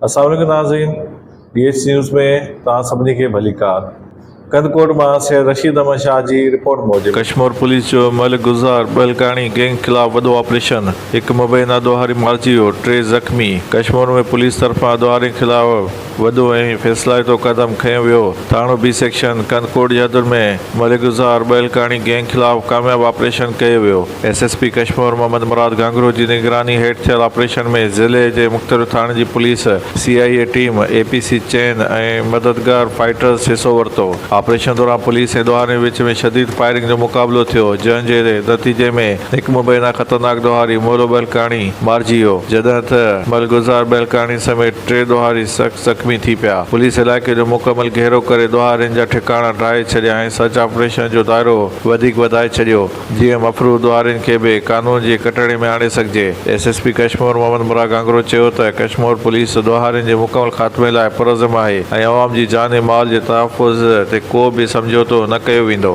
السلام عليڪم ناظرين ڊي ايڇ نيوز ۾ توهان سڀني کي ڀليڪار ڪنڌڪوٽ مان سيد رشيد احمد شاهه جي رپورٽ موجب. ڪشمور پوليس جو ملڪ گذار ٻهلڪاڻي گينگ خلاف وڏو آپريشن، هڪ مبينا ڏوهاري مارجي ويو، ٽي زخمي، ڪشمور ۾ پوليس طرفان ڏوهارين خلاف وڏو ۽ فيصلائتو قدم کنيو ويو، ٿاڻو بي سيڪشن ڪنڌڪوٽ جي حدن ۾ ملڪ گذار ٻهلڪاڻي گينگ خلاف ڪامياب آپريشن ڪيو ويو. S S P Kashmore Muhammad Murad Ghanghro جي نگراني هيٺ ٿيل آپريشن ۾ ضلعي جي مختلف ٿاڻن جي police, C I A team, A P C چين ۽ مددگار فائٽرز حصو ورتو. آپريشن دوران پوليس ۽ ڏوهارين وچ ۾ شديد فائرنگ جو مقابلو ٿيو، جنهن جي نتيجي ۾ هڪ مبينا خطرناڪ ڏوهاري مولو بهلڪاڻي مارجي ويو، جڏهن ته ملگزار بهلڪاڻي سميت ٽي ڏوهاري سخت زخمي ٿي پيا. پوليس علائقي جو مڪمل گهيرو ڪري ڏوهارين جا ٺڪاڻا ڊاهي ڇڏيا ۽ سرچ آپريشن جو دائرو وڌيڪ وڌائي ڇڏيو. جيئن مفرور ڏوهارين کي به قانون جي ڪٽهڙي ۾ آڻي سگهجي. S S P Kashmore Muhammad Murad Ghanghro چيو ته ڪشمور پوليس ڏوهارين جي مڪمل خاتمي لاء پرعزم آهي ۽ عوام جي جان ۽ مال جي تحفظ تي ڪو به سمجهوتو نه ڪيو ويندو.